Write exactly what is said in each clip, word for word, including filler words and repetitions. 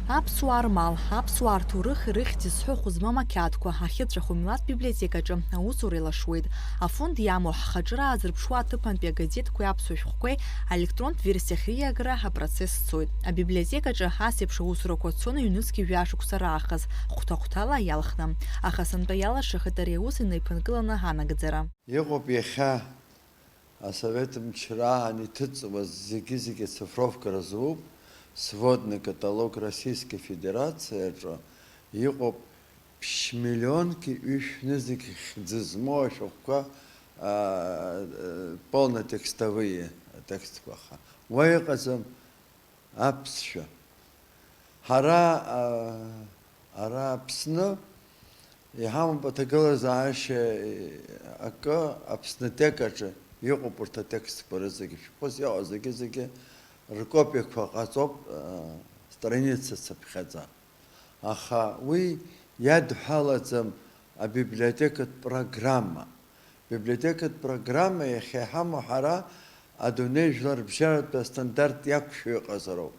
Аԥсуаа рмал, аԥсуаа рҭоурых ирыхьӡ-изҳәахә змам ақьаадқәа ахьыҵәаху амилаҭ библиотекаҿы аусура еилашуеит. Афонд иамоу ҳхаҿра аазырԥшуа аҭыԥантәи агазеҭқәеи аԥсуа шәҟәқәеи аелектронтә версиа ахьриагара апроцесс цоит. Абиблиотекаҿы ас еиԥш аусурақәа цон ҩнызқьи жәа шықәса раахыс, хәҭа-хәҭала иалхны. Аха сынтәа иалашахеит ари аус инаиԥынкыланы анагӡара. Иҟоуп иахьа асовет мчраан иҭыҵуаз зегьы-зегьы ацифровкара зуп, сводный каталог Российской Федерациаҿы иҟоуп ԥшь-миллионки ҩышәнызқь хьӡы змоу ашәҟәқәа, аа, полнотекстовые атекстқәа, аха уа иҟаӡам аԥсшәа. Ҳара, аа, ара Аԥсны иҳамоуп аҭагылазаашьа акы, Аԥснытек аҿы иҟоуп урҭ атекстқәа рызегьы, шәҟәыс иҟоу зегьы-зегьы ркопиақәа ҟаҵоуп, аа, страница цыԥхьаӡа. Аха уи иадҳәалаӡам абиблиотекатә программа. Абиблиотекатә программа иахьа иҳамоу ҳара адунеи жәларбжьаратәи астандарт иақәшәо иҟазароуп.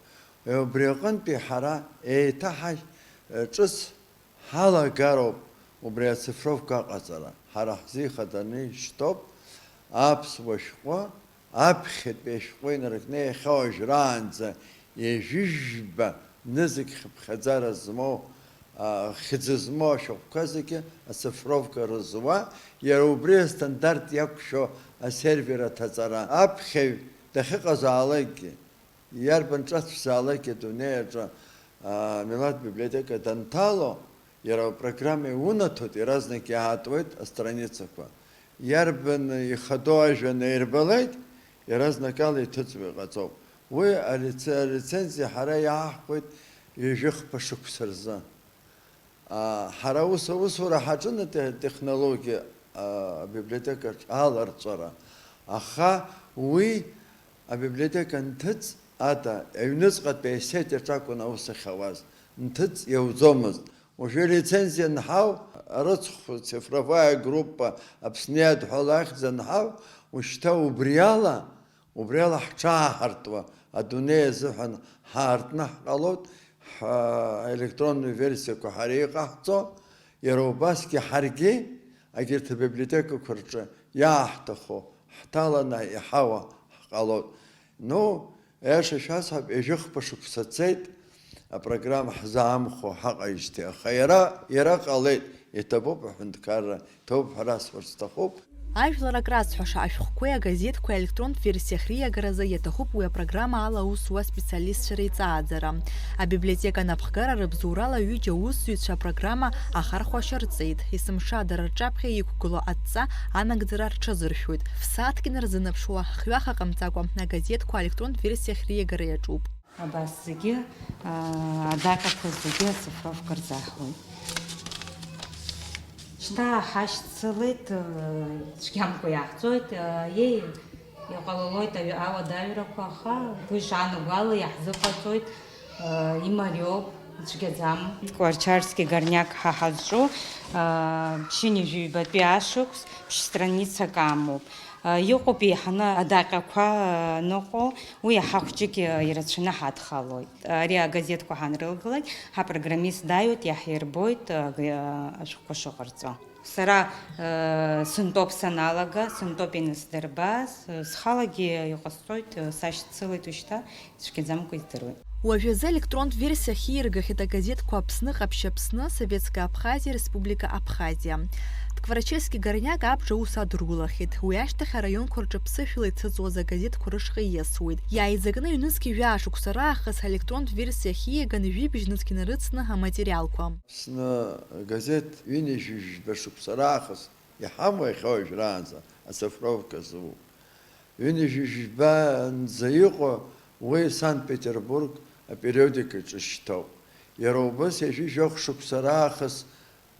Убри аҟынтәи ҳара еиҭаҳа-, ҿыц ҳалагароуп убри ацифровка аҟаҵара. Ҳара ҳзы ихаданы ишьҭоуп аԥсуа шәҟәы, аԥхьатәи ашәҟәы инаркны иахьа уажәраанӡа ҩажәижәба нызқь хыԥхьаӡара змоу, а, хьӡы змоу ашәҟәқәа зегьы ацифровка рызуа, иара убри астандарт иақәшәо асервер аҭаҵара. Аԥхьаҩ дахьыҟазаалакгьы, иарбан ҿацәзаалакгьы адунеи аҿы, а, милаҭ библиотека данҭало, иара апрограмма иунаҭоит, иаразнак иаатуеит астраницақәа. Иарбан ихадоу ажәа наирбалеит, иаразнакала иҭыҵуа иҟаҵоуп. Уи алице-, алицензиа ҳара иааҳхәеит ҩажәи хԥа шықәса рзы. А, ҳара ус аусура ҳаҿын ате-, технологиа, а, абиблиотекаҿ аларҵәара. Аха уи абиблиотека нҭыҵ ада, аҩныҵҟатәи асети аҿакәын аус ахьауаз, нҭыҵ иауӡомызт. Уажәы лицензиа анҳау, арыцхә, цифровая группа Аԥсны иадҳәалахьӡ анҳау, ушьҭа убриала, убриала ҳҽааҳартуа, адунеи азыҳәан ҳаартны ҳҟалоит, ҳелектронную версиақәа ҳара иҟаҳҵо, иара убасгьы ҳаргьы, агьырҭ абиблиотекақәа рҿы иааҳҭаху ҳҭаланы иҳауа ҳҟалоит. Ну, аиаша шәасҳәап, ҩажәи хԥа шықәса цеит, апрограмма ҳзаамхәо ҳаҟаижьҭеи, аха иара, иара ҟалеит, иҭабуп аҳәынҭқарра, иҭабуп ҳәа расҳәарц сҭахуп. Ажәлар акразҳәаша ашәҟәқәеи агазеҭқәеи аелектронтә версиа ахьриагаразы иаҭахуп уи апрограмма ала аус зуа специалистцәа реиҵааӡара. Абиблиотека анапхгара рыбзоурала ҩыџьа аусзуҩцәа апрограмма ахархәашьа рҵеит, есымша дара рҿаԥхьа иқәгылоу адҵа анагӡара рҽазыршәоит. Фсааҭк инарзынаԥшуа, хҩаха ҟамҵакәа, агазеҭқәа аелектронтә версиа ахьриагара иаҿуп. Абас зегьы, аа, адаҟьақәа зегьы ацифровка рзаҳуеит. Шьҭа ҳашьцылеит, цәгьамкәа иаҳҵоит, еи, иҟалалоит аҩ-, ауадаҩрақәа, аха уи шаанагәала иаҳзыҟаҵоит, имариоуп, ицәгьаӡам. Арчарски горняк ҳа ҳазҿу, ԥшьынҩажәи ҩбатәи ашықәс ԥшь страницак амоуп. Иҟоуп еиҳаны адаҟьақәа ныҟәо, уи иаҳа хәҷык ирацәаны ҳадхалоит. Ари агазеҭқәа ҳанрылгалак, ҳапрограммист дааиуеит, иаҳирбоит, аг-, ашәҟәқәа шыҟарҵо. Сара, сынтәоуп саналага, сынтәоуп инасдырбаз, схалагьы иҟасҵоит, сашьцылеит ушьҭа, ицәгьаӡамкәа издыруеит. Уажәазы аелектронтә версиа ахьииргахьеит агазеҭқәа Аԥсны, Ҟаԥшь Аԥсны, Советская Абхазиа, Республика Абхазиа. Тҟварчельски горняк абџьар аус адыргылахьеит. Уи ашьҭахь араионқәа рҿы ԥсышәала иҭыҵуаз агазеҭқәа рышҟа ииасуеит. Иааизакны ҩнызқь жәаа шықәса раахыс аелектронтә версиа ахьиаган, жәибжь нызқь инарыцны аматериалқәа. Аԥсны агазеҭ ҩынҩажәи жәба шықәса раахыс иҳамоу иахьа уажәраанӡа ацифровка зуп. Ҩынҩажәи жәбанӡа иҟоу уи Санкт-Петербург апериодикаҿы шьҭоуп. Иара убас ҩажәи жәохә шықәса раахыс,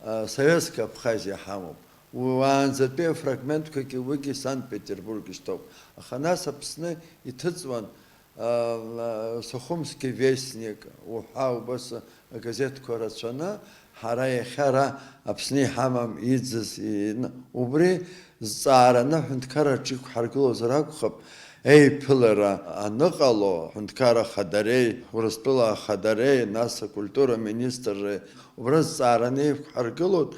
а, Советская Абхазиа ҳамоуп. Уаанӡатәи афрагментқәагьы уигьы Санкт-Петербург ишьҭоуп. Аха нас Аԥсны иҭыҵуан, а, Сухумский вестник уҳәа убас агазеҭқәа рацәаны, ҳара иахьа ара Аԥсны иҳамам иӡыз, ин-, убри зҵаараны аҳәынҭқарраҿы иқәҳаргылозар акәхап, Еиԥылара аныҟало, аҳәынҭқарра ахадареи, Урыстәыла ахадареи, нас акультура министрреи убра зҵаараны еиқәҳаргылоит,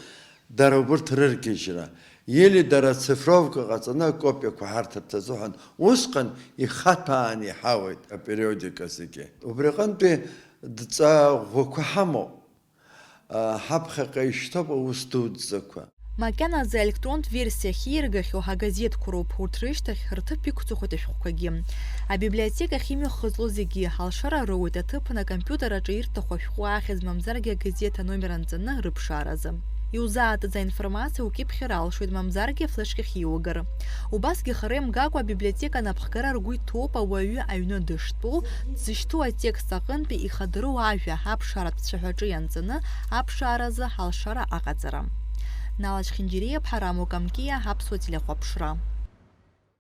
дара убырҭ рыргьежьра. Или дара ацифровка ҟаҵаны акопиақәа ҳарҭарц азыҳәан, усҟан ихаҭәаан иҳауеит апериодика зегьы. Убри аҟынтәи дҵа ӷәӷәақәа ҳамоуп. Ҳаԥхьаҟа ишьҭоуп аус дуӡӡақәа. Макьаназы аелектронтә версиа ахьиаргахьоу ҳагазеҭқәа роуп, урҭ рышьҭахь рҭыԥ иқәҵахоит ашәҟәқәагьы. Абиблиотекахь имҩахыҵло зегьы алшара роуеит аҭыԥан акомпиутер аҿы ирҭаху ашәҟәы ахьӡ мамзаргьы агазеҭ аномер анҵаны рыԥшааразы. Иузаатыз аинформациа укьыԥхьыр алшоит, мамзаргьы афлешкахь иугар. Убасгьы хара имгакәа абиблиотека анапхгара ргәы иҭоуп ауаҩы аҩны дыштәоу, дзышьҭоу атекст аҟынтәи ихадыруа ажәа аԥшааратә цәаҳәаҿы ианҵаны аԥшааразы алшара аҟаҵара. Нала Чхинџьириаԥҳа, Рамо Камкиа, Аԥсуа телехәаԥшра.